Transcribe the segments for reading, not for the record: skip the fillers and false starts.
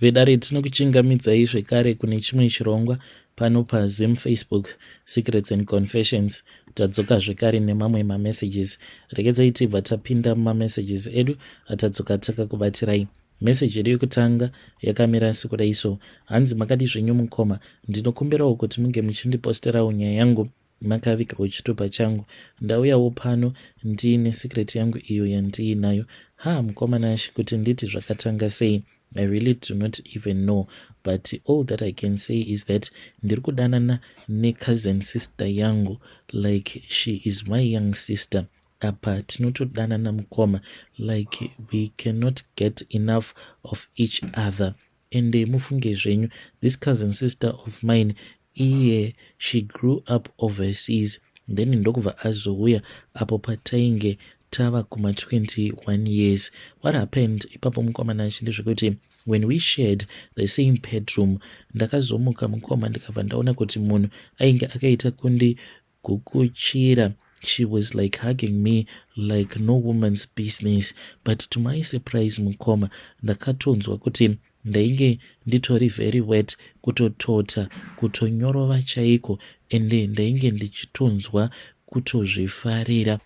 Vedare, tinokuchingamidzai zvekare kune chimwe chirongwa pano paZim Facebook Secrets and Confessions. Tadzoka zvekare nemamwe mamessages. Regedzai tibva tapinda mumamessages edu atadzoka takakubatirai. Meseji yedu yekutanga yakamira sekudai so. Hanzi, "Makadi zvenyu mukoma? Ndinokumbirawo kuti munge muchindiposterawo nyaya yangu makavigawo chitupa changu. Ndauyawo pano ndiine secret yangu iyo yandiinayo. Ha, mukoma Nashi, kuti nditi zvakatanga sei, I really do not even know, but all that I can say is that ndiri kudanana necousin sister yangu, like she is my young sister. Apa tinotodanana mukoma, like we cannot get enough of each other. Ende mufunge zvenyu, this cousin sister of mine iye, she grew up overseas, then ndokubva azouya apo patainge tava kuma21 years. What happened ipapo, mukoma Nashi, ndezvekuti when we shared the same bedroom, ndakazomuka mukoma, ndikabva ndaona kuti munhu ainge akaita kundigukuchira. She was like hugging me like no woman's business. But to my surprise, mukoma, ndakatonzwa kuti ndainge nditori very wet, kutotota, kutonyorova chaiko, ende ndainge ndichitonzwa kutozvifarira.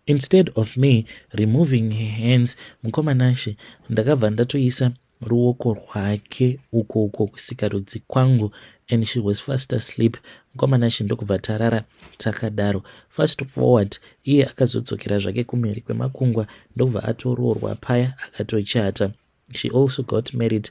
Instead of me removing her hands, mukoma Nashe, ndakabva ndatoisa ruoko rwake uko uko kusikarudzi kwangu, and she was fast asleep, mukoma Nashe. Ndokubva tarara takadaro. Fast forward, iye akazodzokera zvake kumhiri kwemakungwa, ndokubva atoroorwa paya, akatochata. She also got married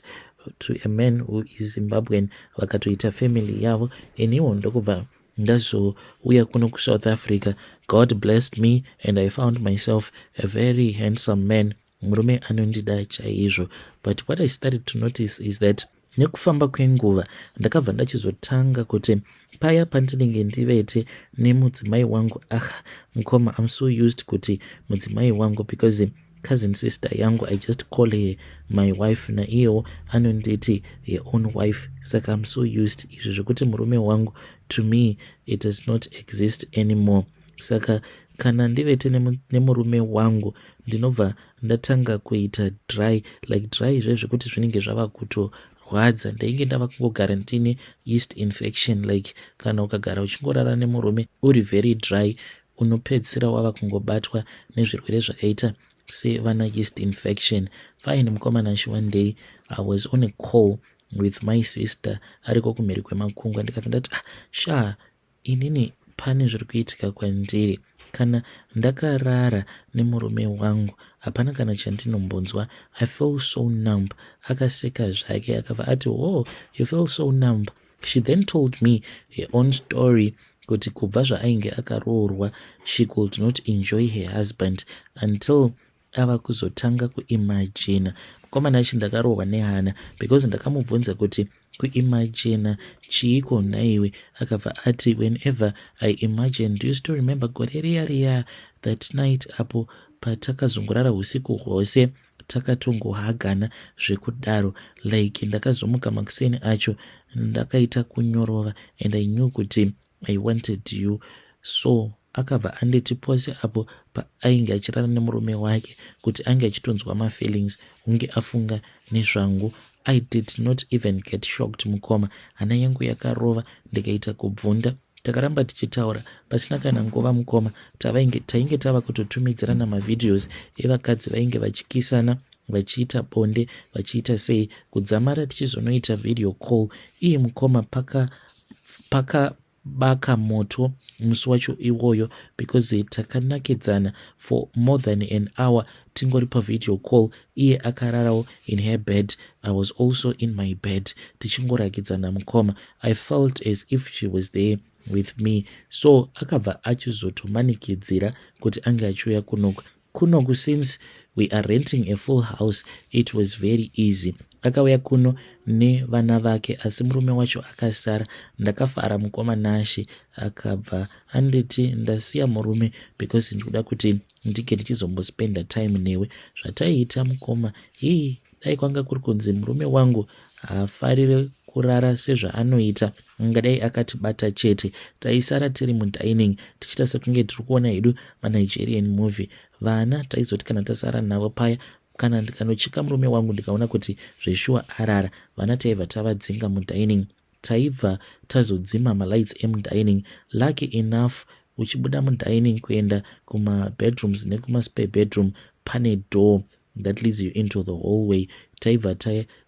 to a man who is Zimbabwean, vakatoita family yavo. Iniwo ndokubva ndazouya kuno kuSouth Africa. God blessed me and I found myself a very handsome man, murume anondida chaizvo. But what I started to notice is that nekufamba kwenguva ndakabva ndachizotanga kuti paya pandinenge ndivete nemudzimai wangu, ah mukoma, I'm so used kuti mudzimai wangu, because cousin sister yangu, I just call her my wife, naiyewo anonditi her own wife. Saka I'm so used izvo zvekuti murume wangu, to me it does not exist anymore. Saka kana ndivete nemurume wangu, ndinobva ndatanga kuita dry, like dry zvezvekuti zvinenge zvava kutorwadza. Ndainge ndava kungogara ndine yeast infection. Like kana ukagara uchingorara nemurume uri very dry, unopedzisira wava kungobatwa nezvirwere zvakaita sevana yeast infection. Fine, mukoma Nashi, one day I was on a call with my sister ariko kumhiri kwemakungwa. Ndikabva ndati, "Ah, sha, inini pane zviri kuitika kwandiri. Kana ndakarara nemurume wangu, hapana kana chandinombonzwa. I feel so numb." Akaseka zvake, akabva ati, "Oh, you feel so numb?" She then told me her own story, kuti kubva zvaainge akaroorwa, she could not enjoy her husband until ava kuzotanga kuimagina. Mukoma Nashi, ndakarohwa nehana, because ndakamubvunza kuti, "Kuimagina chiiko nhaiwe?" Akabva ati, "Whenever I imagine, do you still remember gore riya riya, that night apo patakazongorara usiku hwose takatongohagana zvekudaro? Like ndakazomuka makuseni acho ndakaita kunyorova, and I knew kuti I wanted you so." Akabva anditi pose apo paainge achirara nemurume wake, kuti ange achitonzwa mafeelings hunge afunga nezvangu. I did not even get shocked, mukoma. Hana yangu yakarova, ndikaita kubvunda. Takaramba tichitaura. Pasina kana nguva, mukoma, tainge tava kutotumidzirana mavideos evakadzi vainge vachikisana, vachiita bonde, vachiita sei, kudzamara tichizonoita video call. Iye mukoma, pakabaka paka moto musi wacho iwoyo, because takanakidzana for more than an hour tingori pavideo call. Iye akararawo in her bed, I was also in my bed, tichingorakidzana. Mukoma, I felt as if she was there with me. So akabva achizotomanikidzira kuti ange achiuya kunoku. Kunoku, since we are renting a full house, it was very easy. Akauya kuno nevana vake, asi murume wacho akasara. Ndakafara, mukoma Nashe. Akabva anditi, "Ndasiya murume because ndikuda kuti ndike ndichizombospenda time newe." Zvataiita, mukoma, hii, dai kwanga kuri kunzi murume wangu haafariri kurara sezvaanoita, angadai akatibata chete. Taisara tiri mudining tichiita sekunge tiri kuona hedu maNigerian movie. Vana taizoti kana tasara navo paya, Kana ndikanocheka murume wangu ndikaona kuti zveshuwa arara, vana taibva tavadzinga mudining. Taibva tazodzima malights emudining. Lucky enough, uchibuda mudining kuenda kumabedrooms nekumaspare bedroom pane door that leads you into the hallway. Taibva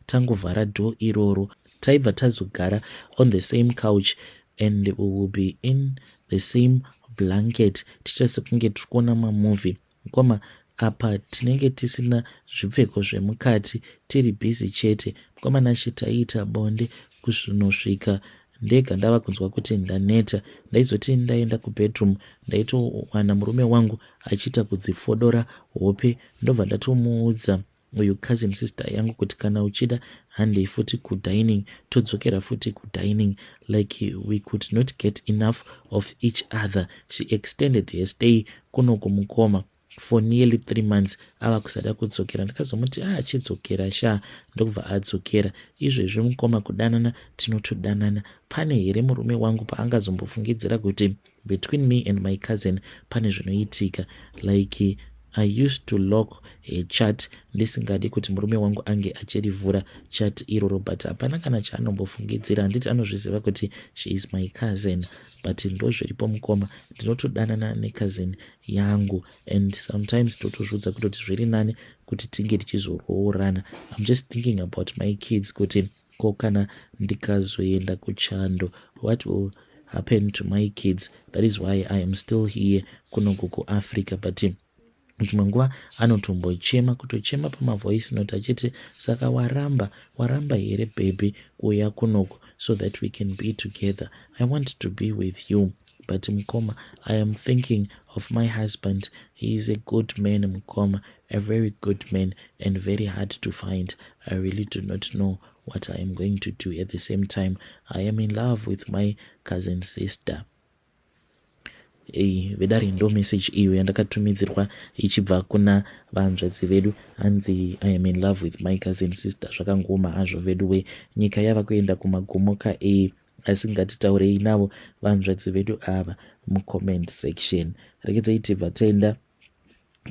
tangovhara door iroro. Taibva tazogara on the same couch and we will be in the same blanket, tichiita sekunge tiri kuona mamovie. Mukoma, apa tinenge tisina zvipfeko zvemukati, tiri busy chete. Mukoma Nashe, taiita bonde kuzvinosvika ndega ndava kunzwa kuti ndaneta. Ndaizoti ndaenda kubedroom, ndaitowana murume wangu achiita kudzifodora hope. Ndobva ndatomuudza uyu cousin sister yangu kuti kana uchida, handei futi kudining, todzokera futi kudining. Like we could not get enough of each other. She extended her stay kunoku, mukoma, for nearly 3 months. Ava kusada kudzokera, ndakazomuti, "A, ah, achidzokera sha." Ndokubva adzokera. Izvezvi, mukoma, kudanana tinotodanana. Pane here murume wangu paangazombofungidzira kuti between me and my cousin pane zvinoitika? Like I used to lock a chat, ndisingadi kuti murume wangu ange achirivhura chat iroro, but hapana kana chaanombofungidzira. Handiti anozviziva kuti she is my cousin? But ndozviripo, mukoma, ndinotodanana necousin yangu and sometimes totozviudza kutoti zviri nani kuti tinge tichizoroorana. I'm just thinking about my kids, kuti ko kana ndikazoenda kuchando, what will happen to my kids? That is why I am still here kunoku kuAfrica. But dzimwe nguva anotombochema, kutochema pamavoice note achiti, "Saka waramba, waramba here baby kuuya kunoku so that we can be together? I want to be with you." But mukoma, I am thinking of my husband. He is a good man, mukoma, a very good man and very hard to find. I really do not know what I am going to do. At the same time, I am in love with my cousin sister. Ei vedare, ndo message iyo yandakatumidzirwa ichibva kuna vanzvadzi vedu. Hanzi, "I am in love with my cousin sister." Zvakangoma hazvo vedu we, nyika yava kuenda kumagumo ka e. Asi ngatitaurei navo vanzvadzi vedu ava mucomment section. Rekedzai tibva taenda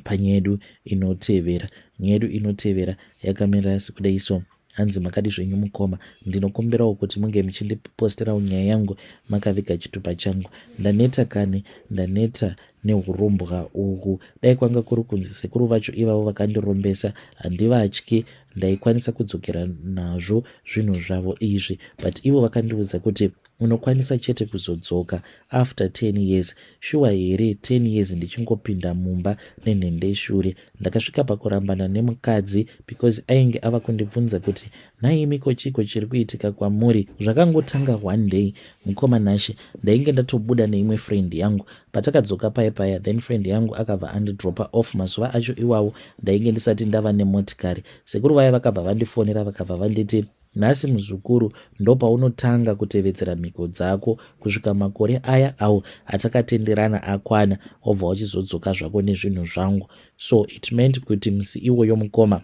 panyaya yedu inotevera. Nyaya yedu inotevera yakamira sekudai so. Hanzi, "Makadi zvenyu mukoma? Ndinokumbirawo kuti munge muchindiposterawo nyaya yangu makaviga chitupa changu. Ndaneta kani, ndaneta neurombwa uhu. Dai kwanga kuri kunzi sekuru vacho ivavo vakandirombesa handivatyi, ndaikwanisa kudzokera nazvo zvinhu zvavo izvi, but ivo vakandiudza kuti unokwanisa chete kuzodzoka after 10 years. Shuwa here 10 years ndichingopinda mumba nenhendeshure? Ndakasvika pakurambana nemukadzi because ainge ava kundibvunza kuti, 'Nhaimiko, chiko chiri kuitika kwamuri?' Zvakangotanga one day, mukoma Nashe, ndainge ndatobuda neimwe friend yangu. Patakadzoka paya paya, then friend yangu akabva andidropa off. Mazuva acho iwawo ndainge ndisati ndava nemotikari. Sekuru vaya vakabva vandifonera, vakabva vanditi, 'Nhasi muzukuru, ndopaunotanga kutevedzera mhiko dzako kusvika makore aya awo atakatenderana akwana, wobva wachizodzoka zvako nezvinhu zvangu.' So it meant kuti musi iwoyo, mukoma,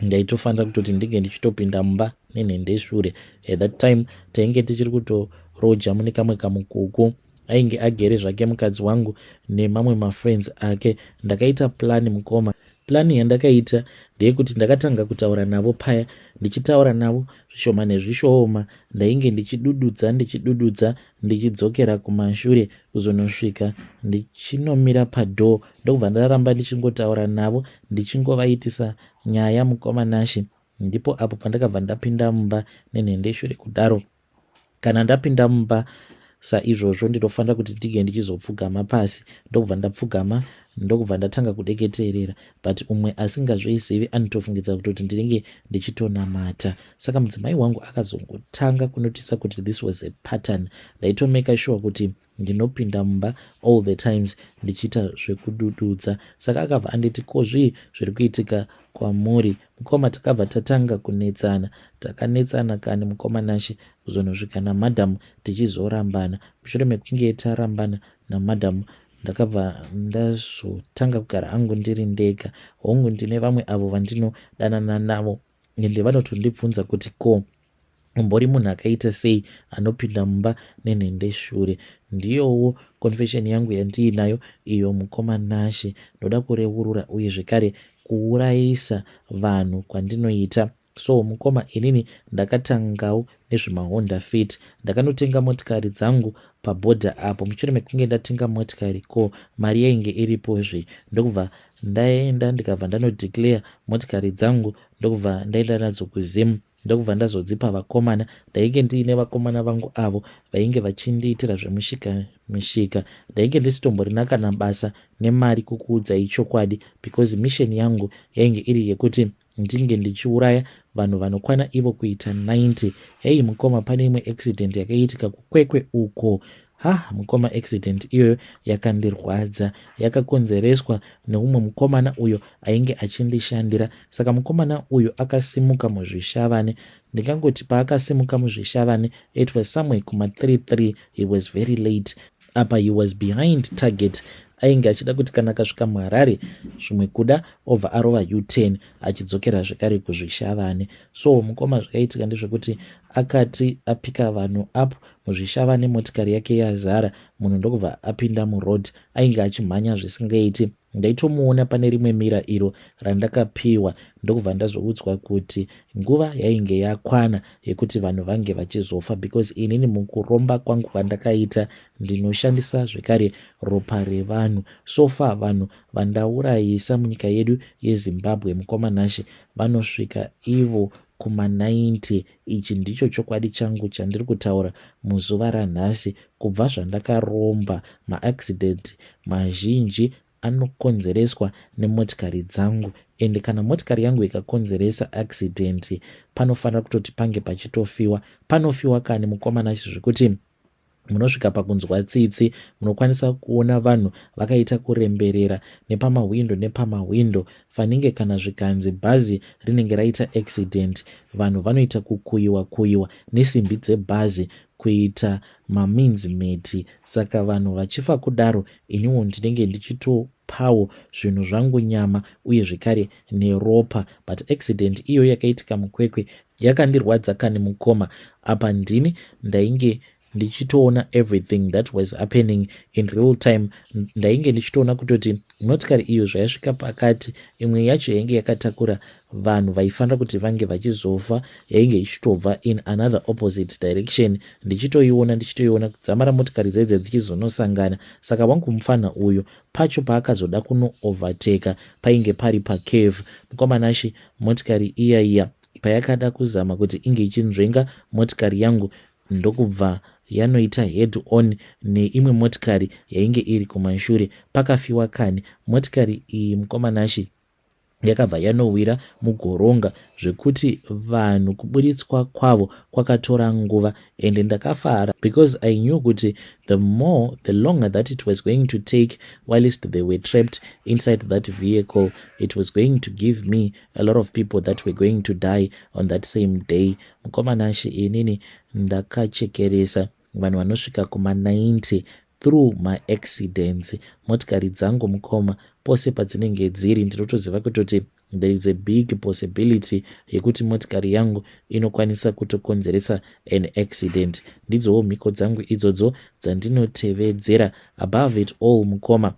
ndaitofanira kutoti ndinge ndichitopinda mumba nenhendeshure. At that time tainge tichiri kutoroja mune kamwe kamukuku. Ainge agere zvake mukadzi wangu nemamwe mafriends ake. Ndakaita plan, mukoma. Plan yandakaita ndeyekuti ndakatanga kutaura navo paya. Ndichitaura navo zvishoma nezvishoma, ndainge ndichidududza, ndichidududza, ndichidzokera kumashure kuzonosvika ndichinomira padoor. Ndokubva ndaramba ndichingotaura navo, ndichingovaitisa nyaya, mukoma Nashe. Ndipo apo pandakabva ndapinda mumba nenhendeshure kudaro. Kana ndapinda mumba saizvozvo, ndinofanira kuti ndinge ndichizopfugama pasi. Ndokubva ndapfugama, ndokubva ndatanga kudeketerera, but umwe asingazvizivi anotofungidza kutoti ndinenge ndichitonamata. Saka mudzimai wangu akazongotanga kunotisa kuti this was a pattern. Ndaitomeka sure kuti ndinopinda mumba all the times ndichiita zvekudududza. Saka akabva anditi, 'Ko zvii zviri kuitika kwamuri?' Mukoma, takabva tatanga kunetsana. Takanetsana kani, mukoma Nashe, kuzonosvika namadhamu tichizorambana. Mushure mekunge tarambana namadhamu, ndakabva ndazotanga kugara angu ndiri ndega. Hongu, ndine vamwe avo vandinodanana navo, ende vanotondibvunza kuti, 'Ko umbori munhu akaita sei anopinda mumba nenhendeshure?' Ndiyowo confession yangu yandiinayo iyo, mukoma Nashe. Ndoda kureurura uye zvekare Kuurayisa vanhu kwandinoita so mukoma, inini ndakatangawo nezvemaHonda Fit. Ndakanotenga motikari dzangu pabhodha apo. Mushure mekunge ndatenga motikari, ko mari yainge iripozve, ndokubva ndaenda, ndikabva ndanodeclare motikari dzangu, ndokubva ndaenda nadzo kuZimu, ndokubva ndazodzipa vakomana. Ndainge ndiine vakomana vangu avo vainge vachindiitira zvemushika mushika. Ndainge ndisitomborina kana basa nemari, kukuudzai chokwadi, because mission yangu yainge iri yekuti ndinge ndichiuraya vanhu vanokwana ivo kuita 90. Hei mukoma, pane imwe accident yakaitika kuKwekwe uko. Ha, mukoma, accident iyoyo yakandirwadza. Yakakonzereswa neumwe mukomana uyo ainge achindishandira. Saka mukomana uyu akasimuka muZvishavane. Ndingangoti paakasimuka muZvishavane, it was somewhere kuma33. He was very late. Apa he was behind target. Ainge achida kuti kana akasvika muHarare, zvimwe kuda obva arova U10 achidzokera zvekare kuZvishavane. So mukoma, zvakaitika ndezvekuti akati apika vanhu up muZvishavane, motikari yake yazara munhu, ndokubva apinda muroad. Ainge achimhanya zvisingaiti. Ndaitomuona pane rimwe mira iro randakapiwa, ndokubva ndazoudzwa kuti nguva yainge yakwana yekuti vanhu vange vachizofa, because inini mukuromba kwangu kwandakaita ndinoshandisa zvekare ropa revanhu. So far vanhu vandaurayisa munyika yedu yeZimbabwe, mukoma Nashe, vanosvika ivo kuma90. Ichi ndicho chokwadi changu chandiri kutaura muzuva ranhasi. Kubva zvandakaromba, maaccident mazhinji anokonzereswa nemotikari dzangu, ende kana motikari yangu ikakonzeresa accident, panofanira kutoti pange pachitofiwa. Panofiwa kani, mukoma Nashe, zvekuti munosvika pakunzwa tsitsi. Munokwanisa kuona vanhu vakaita kuremberera nepamahwindo nepamahwindo. Fanike kana zvikanzi bhazi rinenge raita accident, vanhu vanoita kukuyiwa kuyiwa nesimbi dzebhazi kuita maminzimeti. Saka vanhu vachifa kudaro, iniwo ndinenge ndichitopawo zvinhu zvangu, nyama uye zvekare neropa. But accident iyoyo yakaitika muKwekwe yakandirwadza kani, mukoma. Apa ndini ndainge ndichitoona everything that was happening in real time. Ndainge ndichitoona kutoti motikari iyo zvayasvika pakati, imwe yacho yainge yakatakura vanhu vaifanira kuti vange vachizofa yainge ichitobva in another opposite direction. Ndichitoiona, ndichitoiona kudzamara motikari dzaidza dzichizonosangana. Saka wangu mufana uyu pacho paakazoda kunoovertaka, painge pari pacurve, mukoma Nashe. Motikari iya iya payakada kuzama kuti inge ichinzvenga motikari yangu, ndokubva yanoita head on neimwe motikari yainge iri kumashure. Pakafiwa kani. Motikari iyi, mukoma Nashe, yakabva yanowira mugoronga, zvekuti vanhu kuburitswa kwavo kwakatora nguva. Ende ndakafara because I knew kuti the more, the longer that it was going to take whilst they were trapped inside that vehicle, it was going to give me a lot of people that were going to die on that same day. Mukoma Nashe, inini ndakachekeresa vanhu vanosvika kuma90 through maaccidents. Motikari dzangu, mukoma, pose padzinenge dziri, ndinotoziva kutoti there is a big possibility yekuti motikari yangu inokwanisa kutokonzeresa an accident. Ndidzowo mhiko dzangu idzodzo dzandinotevedzera. Above it all, mukoma,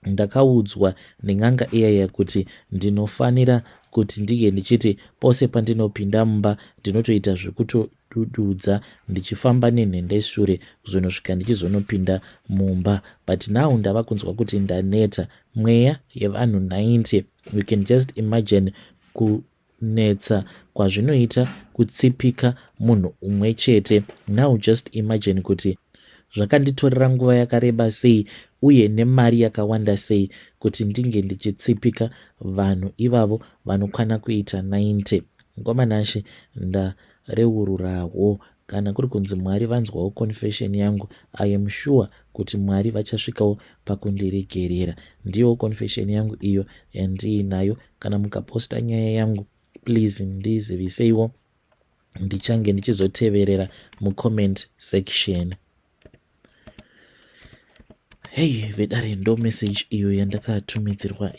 ndakaudzwa nen'anga iyaya kuti ndinofanira kuti ndinge ndichiti pose pandinopinda mumba, ndinotoita zvekutodududza ndichifamba nenhendeshure kuzonosvika ndichizonopinda mumba. But now ndava kunzwa kuti ndaneta. Mweya yevanhu 90, you can just imagine kunetsa kwazvinoita kutsipika munhu umwe chete. Now just imagine kuti zvakanditorera nguva yakareba sei uye nemari yakawanda sei kuti ndinge ndichitsipika vanhu ivavo vanokwana kuita 90. Mukoma Nashe, ndareururawo. Kana kuri kunzi Mwari vanzwawo confession yangu, I am sure kuti Mwari vachasvikawo pakundiregerera. Ndiyo confession yangu iyo yandiinayo. Kana mukaposta nyaya yangu, please ndiziviseiwo, ndichange ndichizoteverera mucomment section. Hei vedare, ndo message iyo yandakatumidzirwa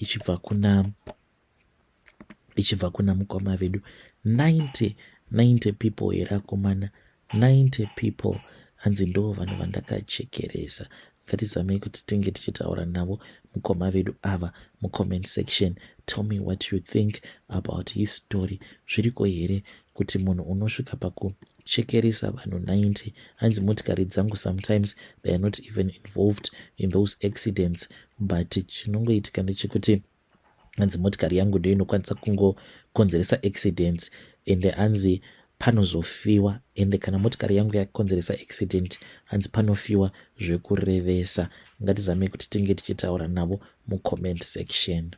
ichibva kuna mukoma vedu. 90, 90 people here, akomana, 90 people. Hanzi ndo vanhu vandakachekeresa. Ngatizamei kuti tinge tichitaura navo mukoma vedu ava mucomment section. Tell me what you think about his story. Zviriko here kuti munhu unosvika pakuchekeresa vanhu 90? Hanzi motikari dzangu sometimes they are not even involved in those accidents, but chinongoitika ndechekuti hanzi motikari yangu ndo inokwanisa kungokonzeresa accidents, ende hanzi panozofiwa, ende kana motikari yangu yakonzeresa accident, hanzi panofiwa zvekurevesa. Ngatizamei kuti tinge tichitaura navo mucomment section.